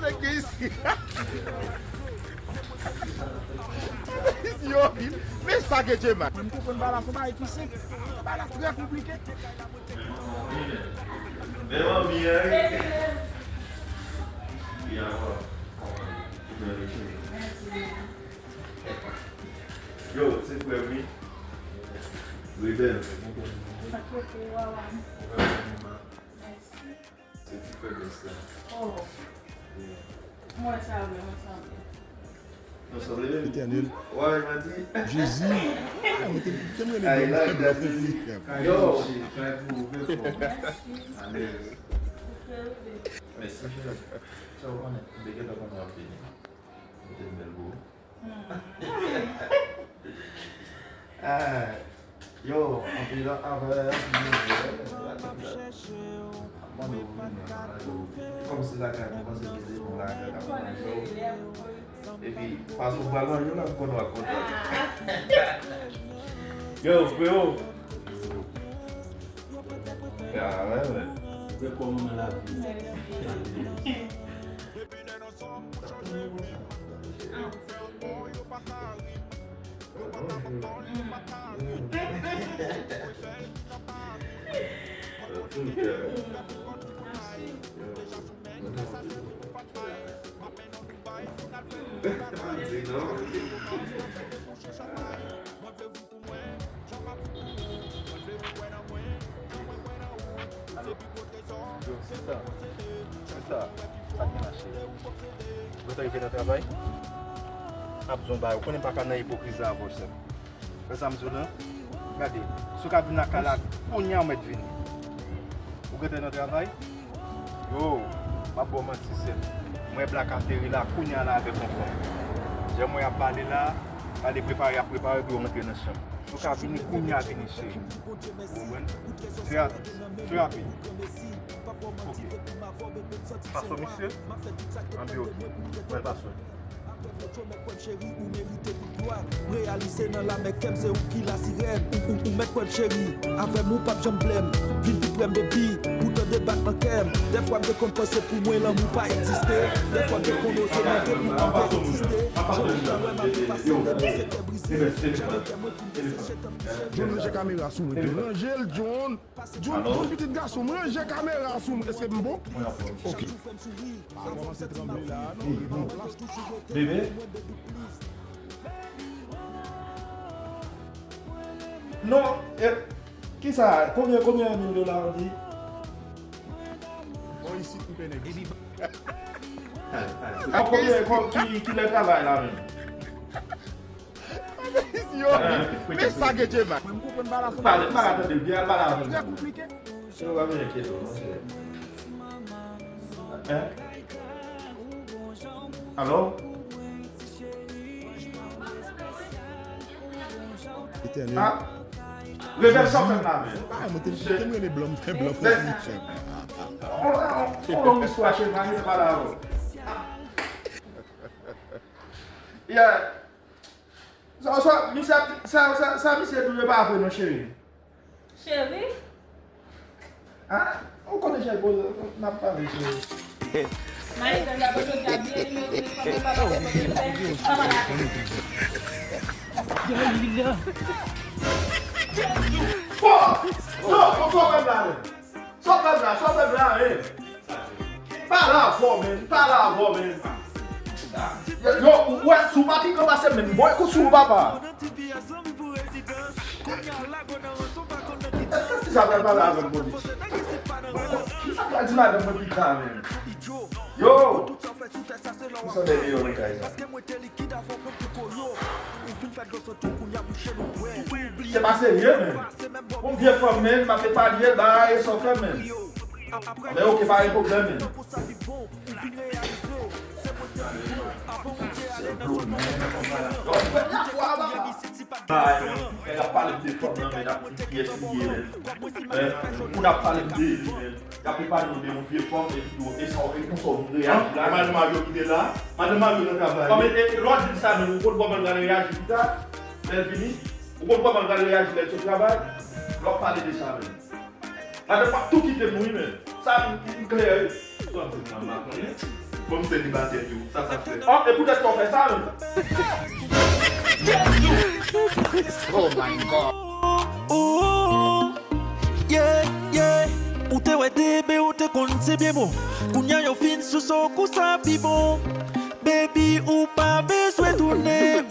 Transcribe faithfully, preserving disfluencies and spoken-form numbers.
Nèg gen isi. Yo, men sa gen Djema. Mwen, m konprann bagay la, se yon bagay ki senp. Bagay la trè konplike. Men manmi, hein? Yo, se frè m, wi. Wi, bèl. Se ti feblès la. Oh. Yeah. Mwen sa vre, mwen sanble. Nou sanble menm? Etènèl. Wè, mwen di. Jezi. Ah, mwen te, te mwen I like that music. Yo. Kay pou ouvè fò. Alèz. Mèsi. Sa w konnen, m te gentan konnen w ap vini. Ou te bèl bro. Ah, yo, anpil avè, anpil avè. Mande w vini, mande w vini. Kòm se lakay mwen, panse m se nou lakay la, mwen, yo. Epi, fason w pral manje la, m konn w ap kontan. Yo, freo. Carèmen. Ou gen kò manman lavi. Di non. Yo, sista, sista, sa k gen la, cheri? Ou gentan rive nan travay? M ap di w yon bagay, ou konnen m pa ka nan ipokrizi avè w, sè m. Wè sa m di w lan? Gade, si w ka vin lakay la, kounye a ou mèt vini. Ou gentan nan travay? Yo, m ap ba w manti, sè m. M wè Black ateri la, kounye a la avèk yon fanm. Jan m wè y ap pale la, pale prepare, y ap prepare pou yo rantre nan chanm. Si w ka vini kounye a, vini, cheri. Ou konprann? Trè rapid, trè rapid. Ok. Pase w, mesye? Anpi ok. Mwen pase w. Cheri, ou merite tout glwa. M reyalize nan lamè kè m se ou ki lasirèn. Ou, ou, ou mèt kwè m, cheri. Avè m ou p ap janm blè m. Vin pi prè m, baby, pou tande batman kè m. Dèfwa m te konn panse pou mwen lanmou pa egziste. Dèfwa m te konn oze mande pou ou te egziste. Jodi a wè m ap repase, depi se kè brize. Jodi a mwen fin pase, chètan m touche. John, ranje kamera sou mwen. John, ranje l, John. John, John, pitit gason m, ranje kamera sou mwen. Èske m bon? Ok. Pa kòmanse tranble la, non. Bebe? Non, e, kisa, konbyen, konbyen mil dola ou di? Bon, isit, m pene. A, konbyen, kon, ki, ki lè travay la menm? Yo, men sa gen Djema. Mwen, m konprann bagay la, se yon bagay ki senp. Pale, pale, tande byen, pale avè m. Trè konplike. Se yo pa vin enkyete w, non, cheri. Hein? Alò? Etènèl. Ah? Rebèl, sa w fè m la menm? Ah, mwen te, te m rele blan, m fè blan konfizyon. On, on, on long istwa, cheri, pa gen pale avè w. Yeah. Sa, sa, misye ap, sa, sa, sa misye di w yo pa vre non, cheri. Cheri? Ah, ou konnen cheri, bon, n ap pale, cheri. Maestro, y ap jodi a bliye nimewo telefòn mwen, papa, papa, papa. Bon! Non, non, sa w fè m la menm? Sa w fè m la, sa w fè m la, hein? Pale avè w, men, pale avè w, men. Yo, ou wè, si w pa pikan pase m, men, m voye kou sou ou, papa. Èske sa pral pale avè m, Monis? Kisa pral di madanm mwen pita, men? Yo! Kisa bebe yo nan kay sa? Se pa serye, men. Yon vye fanm, men, m ap epanye l, bagay, e sa w fè, men. Men ok, pa gen pwoblèm, men. Nèg ap pale m de fanm nan, men, n ap di kiyès li ye, men. Moun ap pale m de li, men. Y ap epanye w de yon vye fanm, epi tou, e sa, e konsa w vin reyaji la. Madan Mario ki te la, madan Mario nan travay. Kòm e, e, lè w di l sa menm, ou konn kòman l pral reyaji pita, lè l vini? Ou konn kòman l pral reyaji lè l sot travay? Lè w ap pale de sa menm. Madan m ap tou kite m wi, men. Sa m, m klè wi. Sa w ap di m nan, m pa konnen. Bon, m selibatè tou. Sa, sa fè. Oh, e poutèt sa w fè sa menm? Oh my God. Oh, yeah, yeah. Ou te wè debe, ou te konn se byen bon. Kounya yo fin sou sa w kou sa pi bon. Baby, ou pa bezwen tounen.